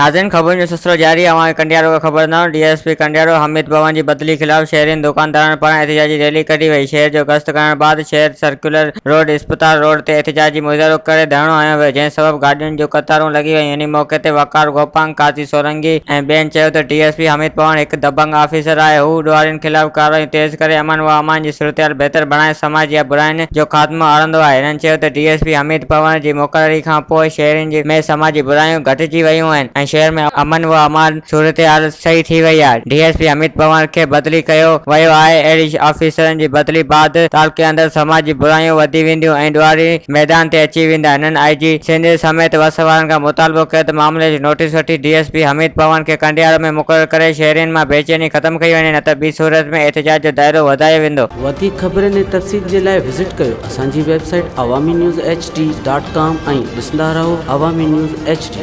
ناظرين خبرن جو سلسلو جاري اوهان کي ڪنڊيارو کان خبر ڏنو D S P Kandiaro Hameed Panhwar جي بدلي خلاف شهرين دڪاندارن پاران احتجاجي ريلي ڪڍي وئي شهر جو گشت ڪرڻ بعد شهر سرڪيولر روڊ اسپتال روڊ تي احتجاجي مظاهرو ڪري ڌرڻو هنيو ويو جنهن سبب گاڏين جون قطارون لڳي ويون انهي موقعي تي وقار گوپانگ قاضي سولنگي ۽ ٻين چيو ته D S P Hameed Panhwar هڪ دبنگ آفيسر آهي هو ڏوهارين خلاف ڪارروايون تيز ڪري امن و امان جي صورتحال بهتر بڻائي سماج جا براين جو خاتمو آڻندو آهي. هنن چيو ته D S P Hameed Panhwar جي مقرري کان پوء شهرين جي ۾ سماجي برايون گهٽجي ويون آهن ۽ شهر ۾ امن و امان صورتحال صحيح ٿي وئي آهي. D S P Hameed Panhwar کي بدلي ڪيو ويو آهي اهڙي آفيسرن جي بدلي بعد تعلقي اندر سماجي برايون وڌي وينديون ۽ ڏوهاري ميدان تي اچي ويندا. هنن آء جي سنڌ سميت وس وارن کان مطالبو ڪيو ته معاملي جو نوٽيس وٺي D S P Hameed Panhwar کي ڪنڊيارو ۾ مقرر ڪري شهرين مان بيچيني ختم ڪئي وڃي نه ته ٻي صورت ۾ احتجاج جو دائرو وڌايو ويندو. وڌيڪ خبرن ۽ تفصيل جي لاء وزٽ ڪيو اسان جي website Awami news H D dot com ۽ ڏسندا رهو عوامي نيوز ايڇ ڊي.